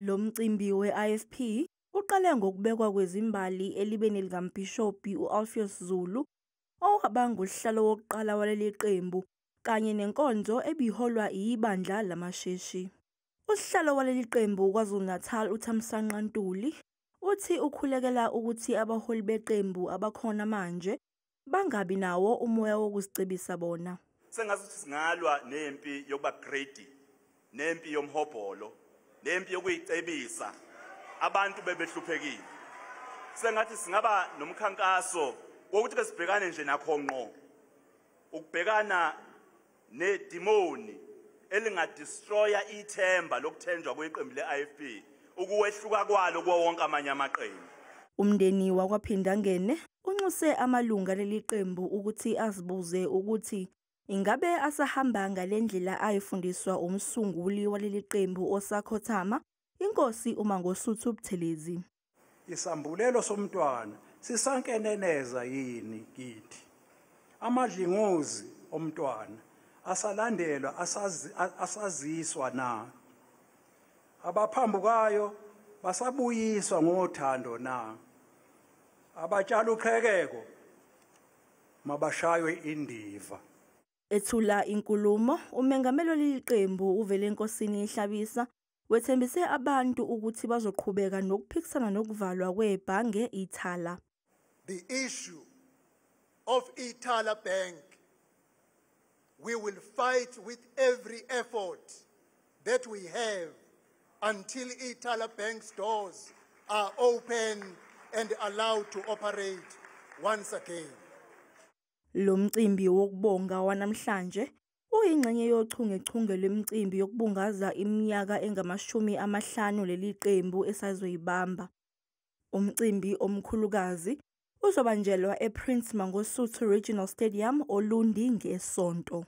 Lo mcimbi we-IFP uqale ngokubekwa kwezimbali elibeni likaMbhishobhi u-Alpheus Zulu, owaba ngusihlalo wokuqala waleli qembu, kanye nenkonzo ebiholwa ibandla lamaSheshi. Usihlalo waleli qembu KwaZulu-Natal uThamsanqa Ntuli uthi ukhulekela ukuthi abaholi beqembu abakhona manje bangabi nawo umoya wokuzicebisa bona. Sengathi singalwa nempi yokuba greedy, nempi yomhobholo, nempi yokuyicebisa abantu bebehluphekile. Sengathi singaba nomkhankaso wokuthi ke sibhekane nje nakho ngqo, ukubhekana nedimoni elingadestroya ithemba lokuthenjwa kweqembu le-IFP, ukuwehluka kwalo kuwo wonke amanye amaqembu. Umndeni wakwaPhindangene unxuse amalunga leli qembu ukuthi azibuze ukuthi ingabe asahamba ngale ndlela ayifundiswa umsunguli waleli qembu osakhothama, Inkosi uMangosuthu Buthelezi. Isambulelo somntwana sisankeneneza yini kithi? Amadlingozi omntwana asalandelwa, asaziswa na? Abaphambukayo basabuyiswa ngothando na? Abatshala uqhekeko mabashaywe indiva. Ethula inkulumo, umengameli waleli qembu uVelenkosini Hlabisa wethembise abantu ukuthi bazoqhubeka nokuphikisana nokuvalwa kwebhange Ithala. The issue of Ithala Bank, we will fight with every effort that we have until Ithala Bank's doors are open and allowed to operate once again. Lo mcimbi wokubonga wanamhlanje uyingxenye yochungechunge lwemicimbi yokubungaza iminyaka engama-50 leli qembu esazoyibamba. Umcimbi omkhulukazi uzobanjelwa ePrince Mangosuthu Regional Stadium oLundi ngeSonto.